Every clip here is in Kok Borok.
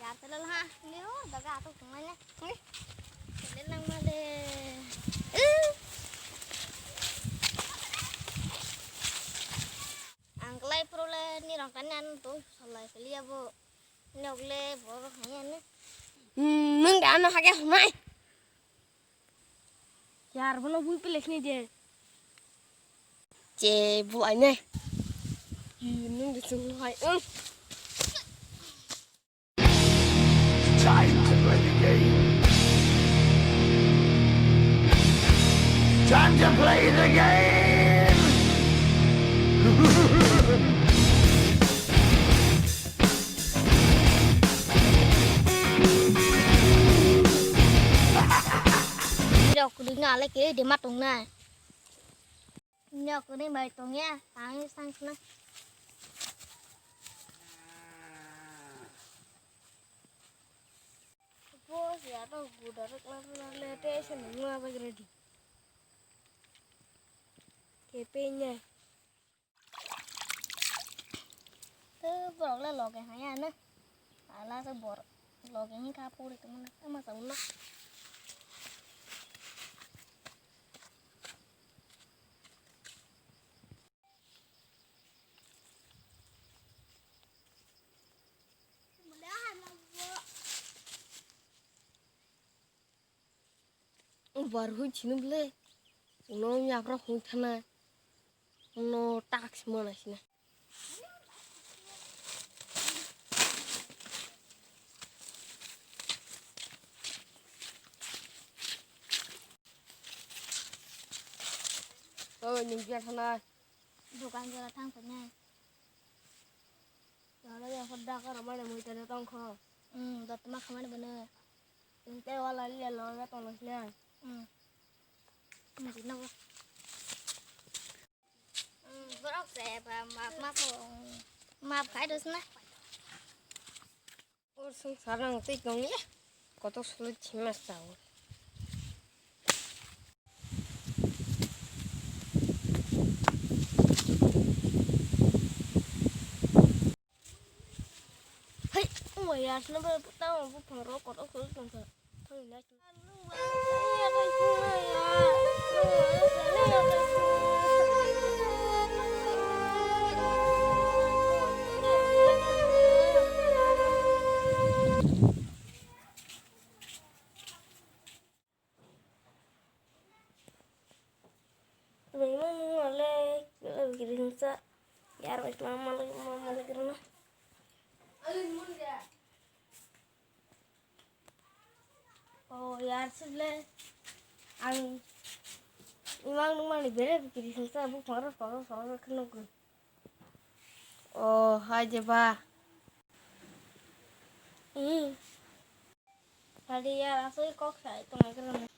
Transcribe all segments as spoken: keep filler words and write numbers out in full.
Yar telal ha, ini oh, daga atuk tungai ne. Telal lang male. Eh. Ang kelai pro le ni rong tani anu tu, salai kali ya bo. Nok le bor hai anu. Hmm, nung da ano hake mai. Yar, bono bui pelek ni de. Che, bu ai ne. Yu, nung de sung hai, ung. Time to play the game. Time to play the game. Rok kudui na le ke de ma tong na. Nyok ni bai tong ya, tang sang sna. Bo ya to guda rok na le te se nung ma bai ready. Ke pe nya. Te borok le loge haya na. Ala se bor loge hin kha puri tong na. Ama sa ulo. Bar hui chini ble. Uno yapra hui thana. Uno tak si mana sina. Oi, nung biya thanai. Dukan jora thang tanya. Jora ya hoda karo mane mui tanya tong kho. Hmm, dot ma khamani bana. Tei wala liya lo ya tong lo sila. Hmm. Mesti na bo. Hmm, borok se ba map ma ko. Map khai dos na. Or sung sarang tei tong ya. Koto sulu chima sao. Hai, oh ya, sini ba tang bu pharo koto sulu tong sa. Thang ya. Bini mung le kiri hwnsa yar bai tongma malik malik rwna. O yar sile ang imang nungmani bere kiri hwnsa buphang rok kotor kotor khe nukgo. O hai je ba. Hmm. Hadi ya, asoi kok sai tong khe rwna.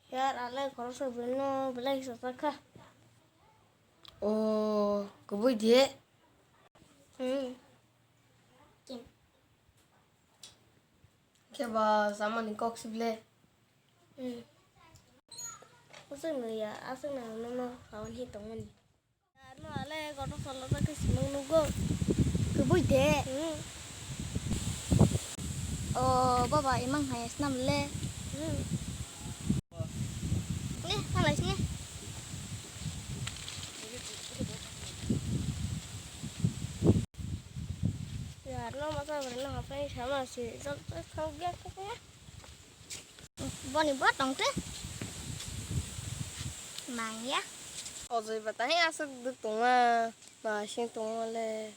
Yar, alai khoroksa bwrwino belai kisa sakha. O, kubui de? Hmm. Khe ba samani kok sible? Hmm. Aswk nw ya, aswk nw nono sawan hi tongmani. Ano ale kotor solo ta khe simang nugo. Kubui de? Hmm. O baba, imang hai snam le. Hmm. Ni, halai sini. Yar no masa bwrwino hapai sama si, sok sok sok biak sok ya. Boni bo tongte. Mangya. Ojoi ba tang aswk duk tongma, nasing tongma le.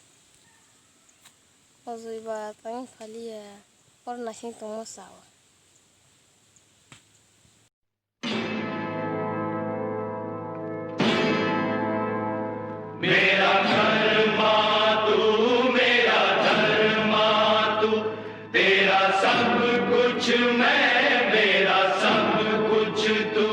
Ojoi ba tang thaliya, or nasing tongma sao. मेरा धर्मा तू, मेरा धर्मा तू, तेरा सब कुछ मैं, मेरा सब कुछ तू।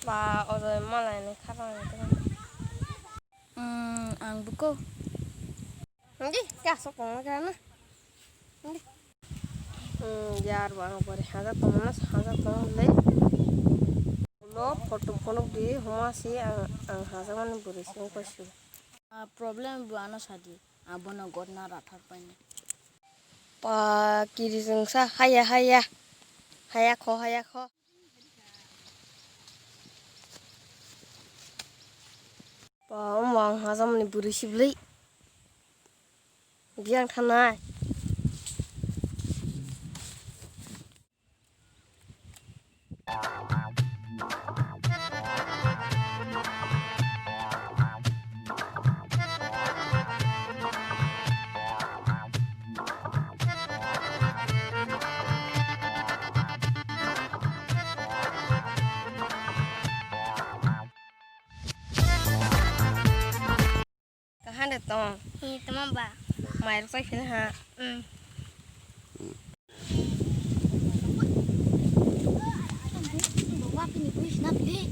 Ba, oro malai ni khapang ni tong. Hmm, ang buko. Hindi, ya sok tong ka na. Hindi. Hmm, yar ba ang bari haja tong na, haja tong le. Lo photo phone di homa si ang, ang haja mani buri sing ko su. Ah, problem bu ano sadi. Abono gotna rathar paini. Pa kiri jengsa haya haya. Haya kho, haya kho. Pa omo ang hajamni bwrwi siblwi. Biyang thanai. Kahande tong. Hi, tama ba? Mai rok chai phila ha. Hmm. Wa pini bui sina pili.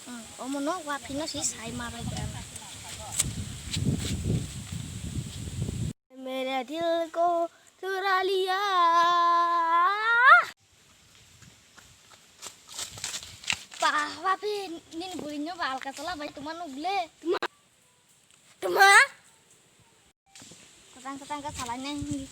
Hmm, omo no wa pino si sai ma bai. मेरा दिल को चुरा लिया। Pah, wapi, nini buino bal ka sala bai tuma nugle. Tuma? Katang katang ka salai nai.